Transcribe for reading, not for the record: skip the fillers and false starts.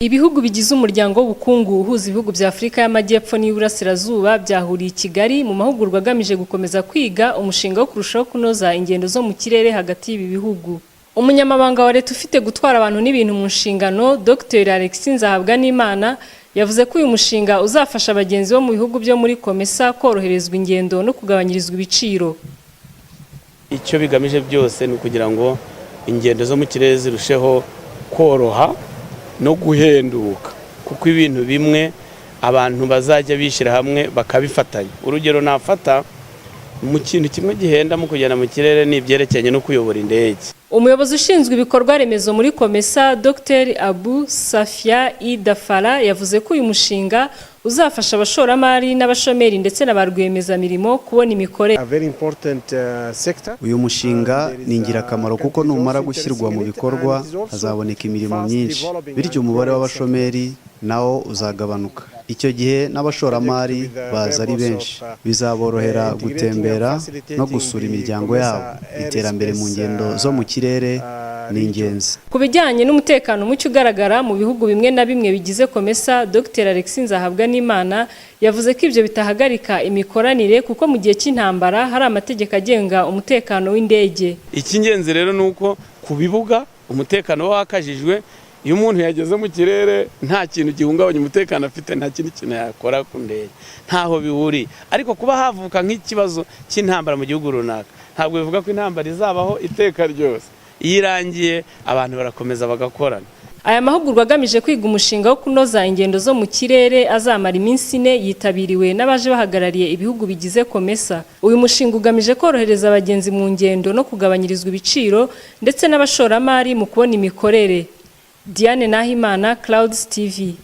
Ibihugu bigize Umuryango w'Ubukungu uhuza ibihugu bya Afurika y'Amajyepfo n'iy'Uburasirazuba byahuriye i Kigali mu mahugurwa agamije gukomeza kwiga umushinga wo kurushaho kunoza ingendo zo mu kirere hagati y'ibi bihugu. Umunyamabanga wa Leta ufite gutwara abantu n'ibintu mu nshingano, Dr Alexis Nzahabwanimana, yavuze ko uyu mushinga uzafasha abagenzi bo mu bihugu byo muri COMESA koroherezwa ingendo no kugabanyirizwa ibiciro. Icyo bigamije byose ni ukugira ngo ingendo zo mu kirere zirusheho koroha no guhenduka, kuko ibintu bimwe abantu bazajya bishyira hamwe bakabifatanya. Urugero nafata mu kintu kimwe gihenda mu kugenda mu kirere ni ibyerekeranye no kuyobora indege. Umuyobozi ushinzwe ibikorwa remezo muri COMESA, Dr Abu Safia Idafara, yavuze ko uyu mushinga uzafasha abashoramari n'abashomeri ndetse na ba rwiyemezamirimo kubona imikorere. Uyu mushinga ni ingirakamaro kuko numara gushyirwa mu bikorwa hazaboneka imirimo myinshi, bityo umubare w'abashomeri nawo uzagabanuka. Icyo gihe n'abashoramari baza ari benshi, bizaborohera gutembera no gusura imiryango yabo. Iterambere mu ngendo zo mu kirere ni ingenzi. Ku bijyanye n'umutekano muke ugaragara mu bihugu bimwe na bimwe bigize COMESA, Dr Alexis Nzahabwanimana yavuze ko ibyo bitahagarika imikoranire, kuko mu gihe cy'intambara hari amategeko agenga umutekano w'indege. Icy'ingenzi rero ni uko ku bibuga umutekano uba wakajijwe. Iyo umuntu yageze mu kirere nta kintu gihungabanya umutekano afite, nta kindi kintu yakora ku ndege, ntaho bihuriye. Ariko kuba havuka nk'ikibazo cy'intambara mu gihugu runaka ntabwo bivuga ko intambara izabaho iteka ryose. Iyo irangiye abantu barakomeza bagakorana. Aya mahugurwa agamije kwiga umushinga wo kunoza ingendo zo mu kirere azamara iminsi 4, yitabiriwe n'abaje bahagarariye ibihugu bigize COMESA. Uyu mushinga ugamije korohereza abagenzi mu ngendo no kugabanyirizwa ibiciro, ndetse n'abashoramari mu kubona imikorere. Diane Nahimana, Clouds TV.